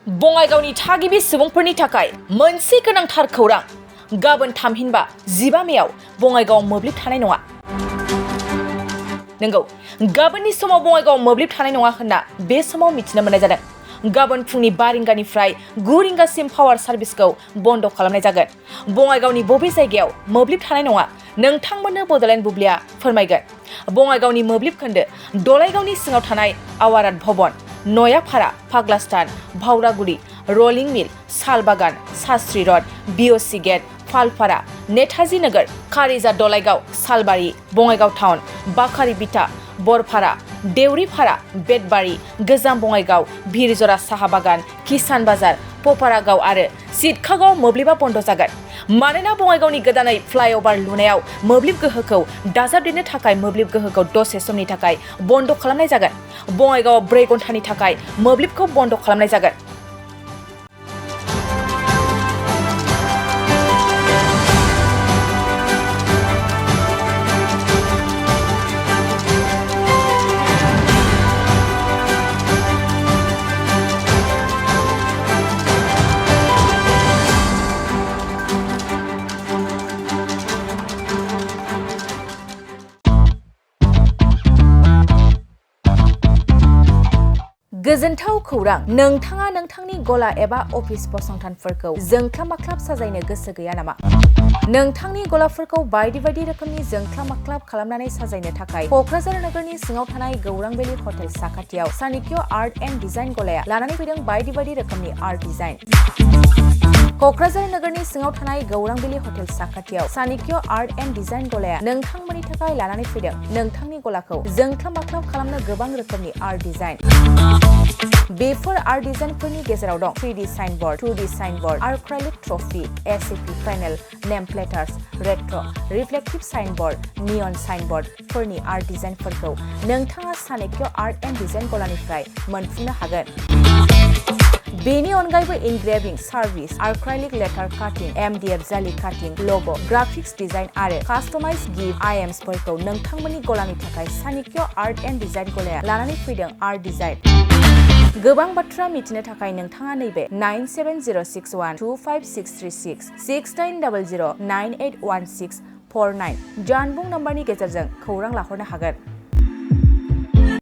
बङाइगावनि थागिबि सुबुंफोरनि थाखाय मोनसे गोनांथार खौरां गाबोन थामहिनबा 15 मेआव बङाइगावआव मोब्लिब थानाय नङा। नंगौ, गाबोननि समाव बङाइगावआव मोब्लिब थानाय नङा होनना बे समाव मिथिनो मोननाय जादों। गाबोन फुंनि 5 रिंगानिफ्राय 9 रिंगासिम पावार सार्भिसखौ बन्द खालामनाय जागोन। बङाइगावनि बबे जायगायाव मोब्लिब थानाय नङा नोंथांमोननो बडलेण्ड बुब्लिया फोरमायगोन। बङाइगावनि मोब्लिब खोन्दो दलाइगावनि सिङाव थानाय आवारात भवन, नयापारा, फाग्लास्टान, भावरागुरि, रलिं मिल, सालबागान, शास्त्री रड, बिअसि गेट, फालपारा, नेताजी नगर, कारिजा दलाइगाव, सालबारि, बङाइगाव टाउन, बाखारि बिथा, बरपारा, देउरिपारा, बेतबारि, गोजाम बङाइगाव, भिरजरा साहा बागान, किसान बाजार, पपारागाव आरो सिटकागाव मोब्लिबा बन्द जागोन। मानोना बङाइगावनि गोदानै फ्लाइअभार लुनायाव मोब्लिब गोहोखौ दाजाबदेरनो थाखाय मोब्लिब गोहोखौ दसे समनि थाखाय बन्द खालामनाय जागोन। बङाइगावआव 4 घन्टानि थाखाय मोब्लिबखौ बन्द खालामनाय जागोन। गोजोनथाव खौरां, नोंथाङा नोंथांनि गला एबा अफिस फसंथानफोरखौ जोंख्लाब माख्लाब साजायनो गोसो गैया नामा? नोंथांनि गलाफोरखौ बायदि बायदि रोखोमनि जोंख्लाब माख्लाब खालामनानै साजायनो थाखाय कक्राझार नोगोरनि सिङाव थानाय गौरां भेलि हटेल साखाथियाव चाणक्य आर्ट एन्ड डिजाइन गलाया लानानै फैदों बायदि बायदि रोखोमनि आर्ट डिजाइन। कक्राझार नोगोरनि सिङाव थानाय गौरां भेलि हटेल साखाथियाव चाणक्य आर्ट एन्ड डिजाइन गलाया नोंथांमोननि थाखाय लानानै फैदों नोंथांनि गलाखौ जोंख्लाब माख्लाब खालामनो गोबां रोखोमनि आर्ट डिजाइन। बेफोर आर्ट डिजाइनफोरनि गेजेराव दं 3D signboard, 2D signboard, acrylic trophy, SAP panel, name प्लेटार्स, रेट्र, रिफ्लेक्टिभ साइनबोर्ड, नियन साइनबोर्डफोरनि आर्ट डिजाइनफोरखौ नोंथाङा चाणक्य आर्ट एन्ड डिजाइन गलानिफ्राय मोनफुंनो हागोन। बेनि अनगायैबो इनग्रेविं सार्भिस, आर्क्राइलिक लेटार काटिं, एमडीएफ जाली काटिं, ल'ग', ग्राफिक्स डिजाइन आरो कास्टमाइज गिफ्ट आइटेम्सफोरखौ नोंथांमोननि गलानि थाखाय चाणक्य आर्ट एन्ड डिजाइन गलाया लानानै फैदों आर्ट डिजाइन। गोबां बाथ्रा मिथिनो थाखाय नोंथाङा नैबे 9706125636 6900981649 जानबुं नम्बरनि गेजेरजों खौरां लाहरनो हागोन।